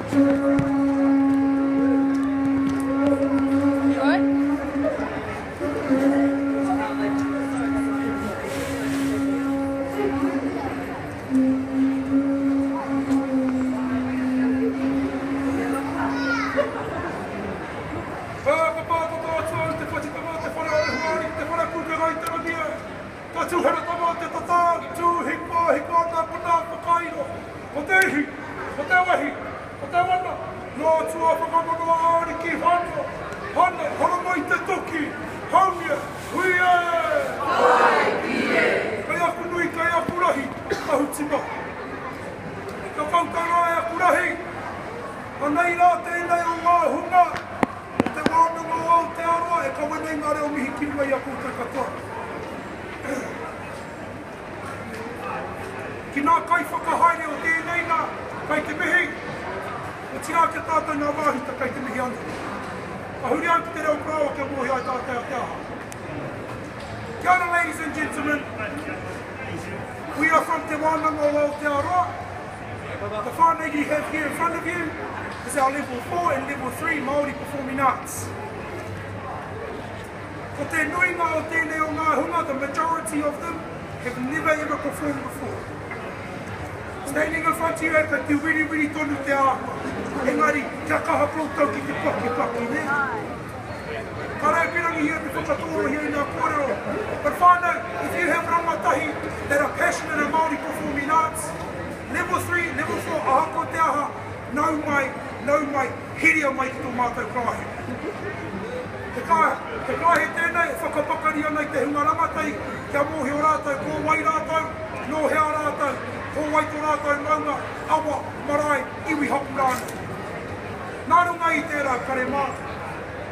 Ka pātata atu au i te whatitanga o te whare o Rehuāri ki te whare pūkenga i te rangi e. Ka tūheratanga te tatā, tū hiko hiko ana ko nā whakairo, ko te ihi, ko te wehi, ko te wana, nō tua whakamanawa ariki whānua, hane, horomai te toki, haumia, hui e! Haiki e! Kei aku nui, kei aku rahi, tahutima. Kia koutou rā e aku rahi, anei rā tēnei o ngā hunga o Te Wānanga o Aotearoa e kawe nei ngā reo mihi ki runga i a koutou katoa. Ki ngā kaiwhakahaere o tēnei nā, kai te mihi, otirā ki a tātou ngā māhuta kai te mihi anō. Ka huri au ki te reo parāoa kia mōhio ai tātou te aha. Kia ora ladies and gentlemen, we are from Te Wānanga o Aotearoa. The whānau you have here in front of you is our level 4 and level 3 Māori Performing Arts. Ko te nuinga o tēnei o ngā hunga, the majority of them, have never ever performed before. Standing in front of you, kei te wiriwiri tonu te āhua. Engari, kia kaha koutou ki te pakipaki, nē? Ka raupirangihia te whakatōrohia i ngā kōrero. But whānau, if you have rangatahi that are passionate in Māori performing arts, level 3, level 4, ahakoa te aha, nau mai, nau mai, heria mai ki tō mātou karaehe. He he karaehe tēnei e whakapakari ana i te hunga rangatahi kia mōhio rātou ko wai rātou, nō hea rātou, ko wai tō rātou maunga, awa, marae, iwi hapu rānei. Nā runga i tērā kare mā,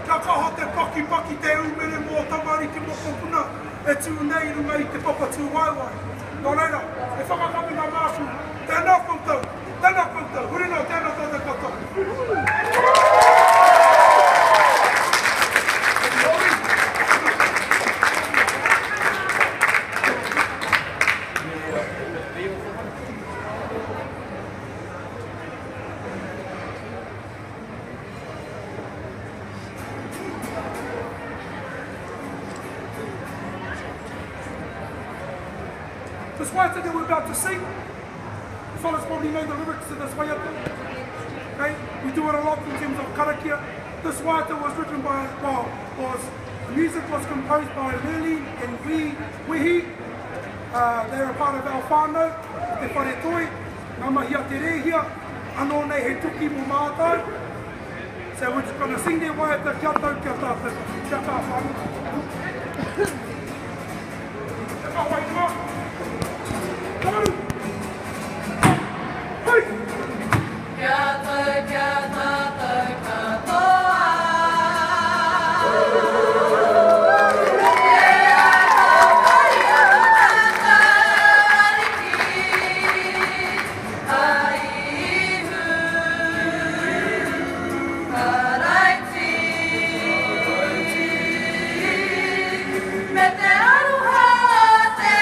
kia kaha te pakipaki te umere mō tamariki mokopuna e tū nei i runga i te papa tūwaewae. Nō reira, he whakakaminga māku, tēnā koutou, tēnā koutou, huri noa tēnā tātou katoa. This waiata that we're about to sing, the fellas probably know the lyrics to this waiata. Okay, we do it a lot in terms of karakia. This waiata was written by, well, was, the music was composed by Lily and Vi Wehi. Uh, they are part of our whānau, te whare toi, ngā mahi a te rēhia, anō nei he tuki mō mātou. So we're just gonna sing their waiata kia tau kia tātou, kia kā whānau. Kia kā wairua. Toru. Hei! Kia tau kia tātou katoa. E atawhai tātou Ariki, a Ihu Karaiti. Me te aroha o te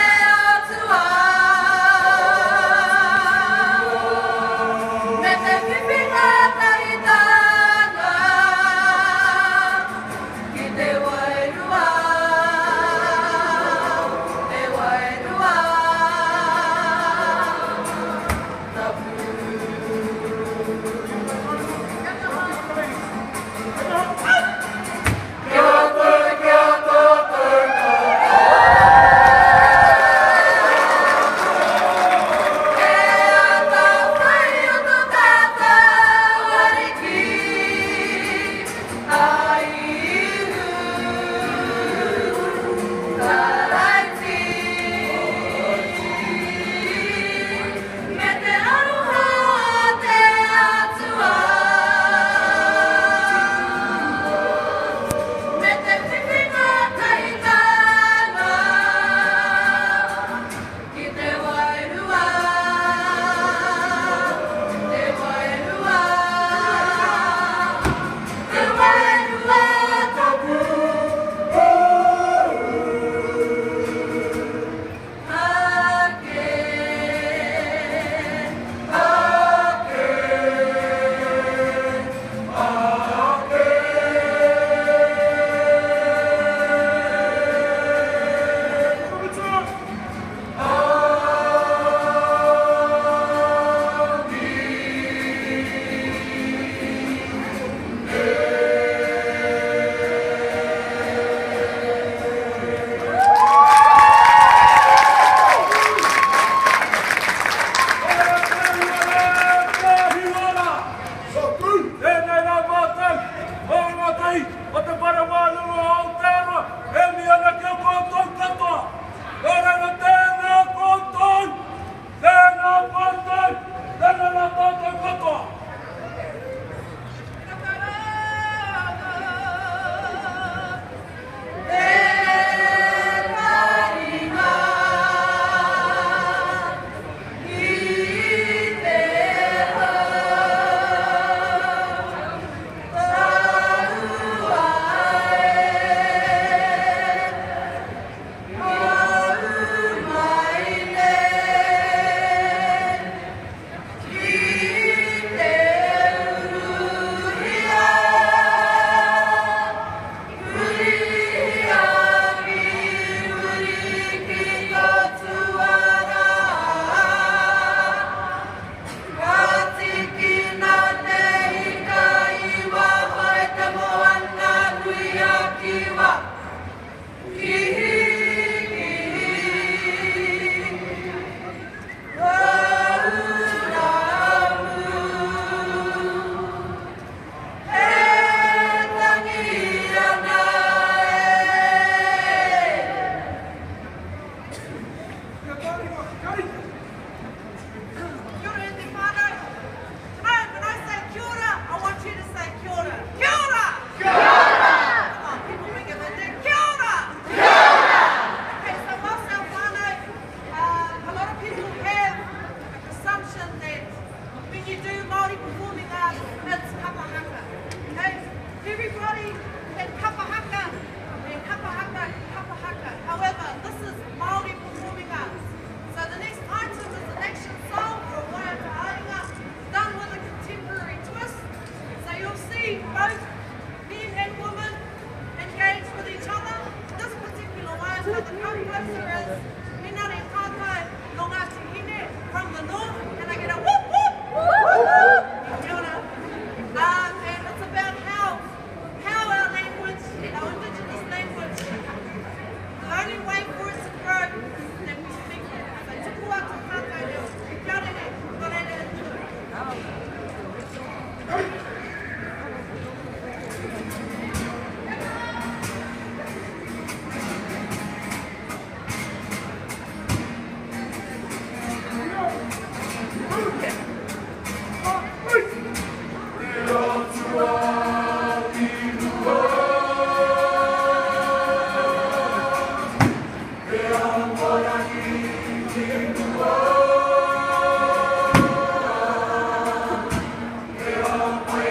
Te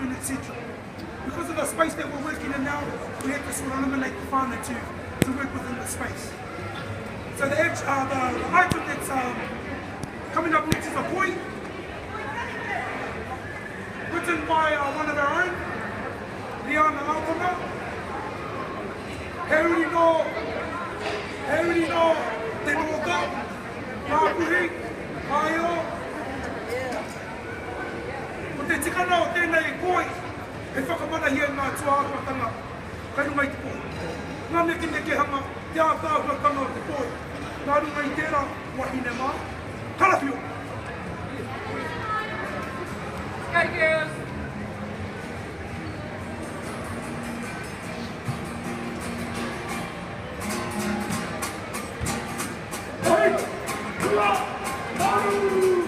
turn, etc. Because of the space that we're working in now, we have to sort of eliminate the whānau to, to work within the space. So the, uh, the, the item that's um, coming up next is a poi, written by uh, one of our own, Liana Lautonga. He uri no, he uri no te Nōta, Ngāpuhi, Kāio. Ko te tikanga o tēnei poi, he whakamanahia i ngā tūāhuatanga kei runga i te poi. Ngā nekenekehanga, te ātaahuatanga o te poi, nā runga i tērā, wahine mā, karawhiua! Go girls! Hei, kura, maru,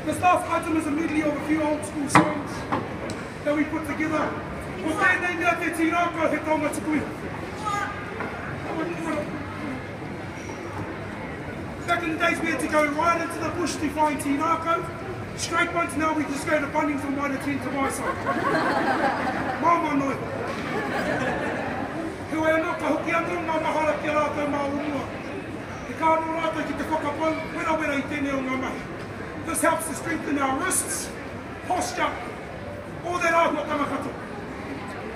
This last item is a medley of a few old school songs that we put together. Ko tēnei mea te tīrākau he taonga tuku iho. Back in the days we had to go right into the bush to find tī rākau. Straight ones, now we just go to Bunnings and write a tent to my side. Māmā noa iho. Heoi anō, ka hoki anō ngā mahara ki a rātou mā o mua. He kaha nō rātou ki te whakapau werawera i tēnei o ngā mahi. This helps to strengthen our wrists, posture, all that āhuatanga katoa.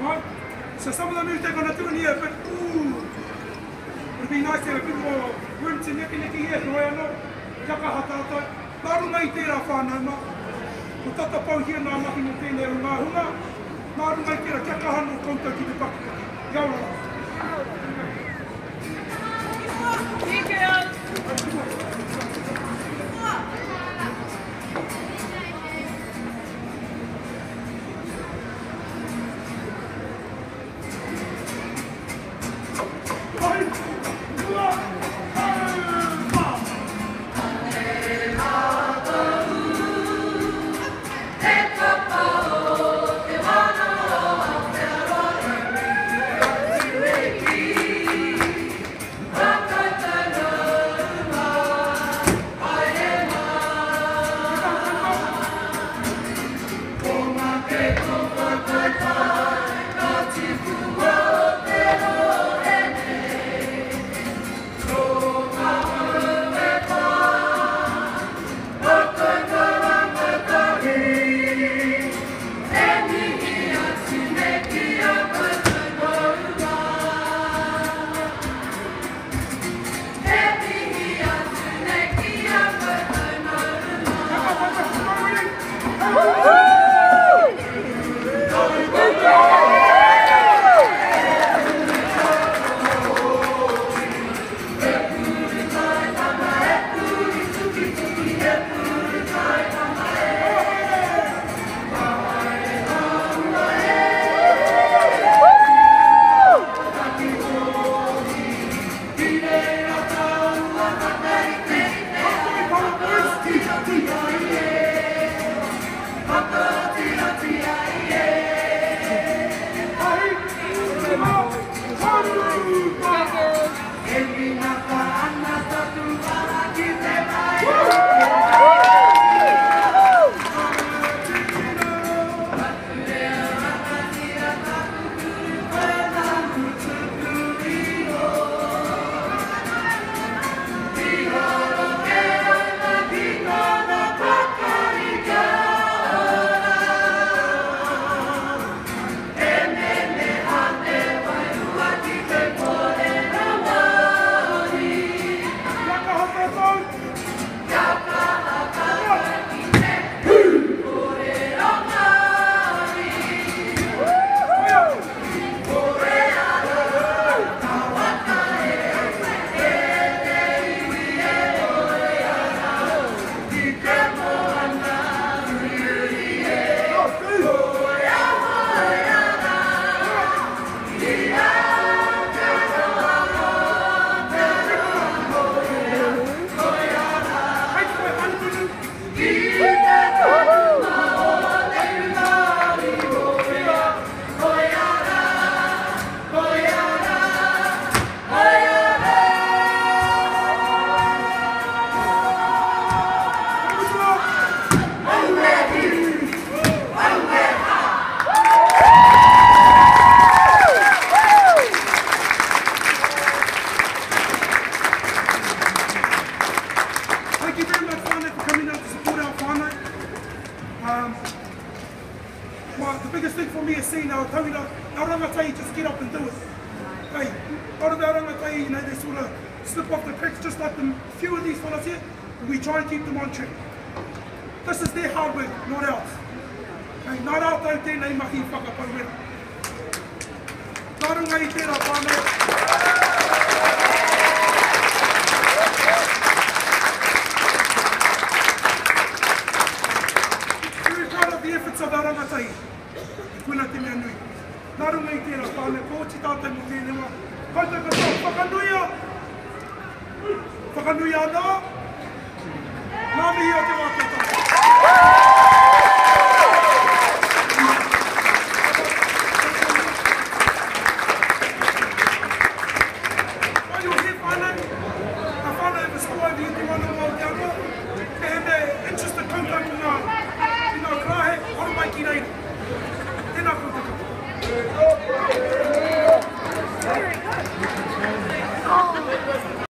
Right? So some of the moves they're going to do in here, but ooh, it'd be nice to have a bit more room to nekeneke here, heoi anō, kia kaha tātou. Nā runga i tērā whānau mā, ko tata pouhia ngā mahi mō tēnei o ngā hunga, nā runga i tērā, kia kaha nō koutou ki te pakipaki. Kia ora rā. Thank you very much whānau for coming out to support our whānau. Um, well, the biggest thing for me is seeing our tauira, our rangatahi just get up and do it. Hey, a lot of our rangatahi, you know, they sort of slip off the cracks just like the few of these fellas here. We try and keep them on track. This is their hard work, not ours. Hey, nā rātou tēnei mahi whakapau wera. Nā runga i tērā whānau. Very proud of the efforts of our rangatahi. Koina te mea nui. Nā runga i tērā whānau, kua oti tātou mō tēnei wā. Koutou katoa, whakanuia! Whakanuia anō! Ngā mihi o te wā!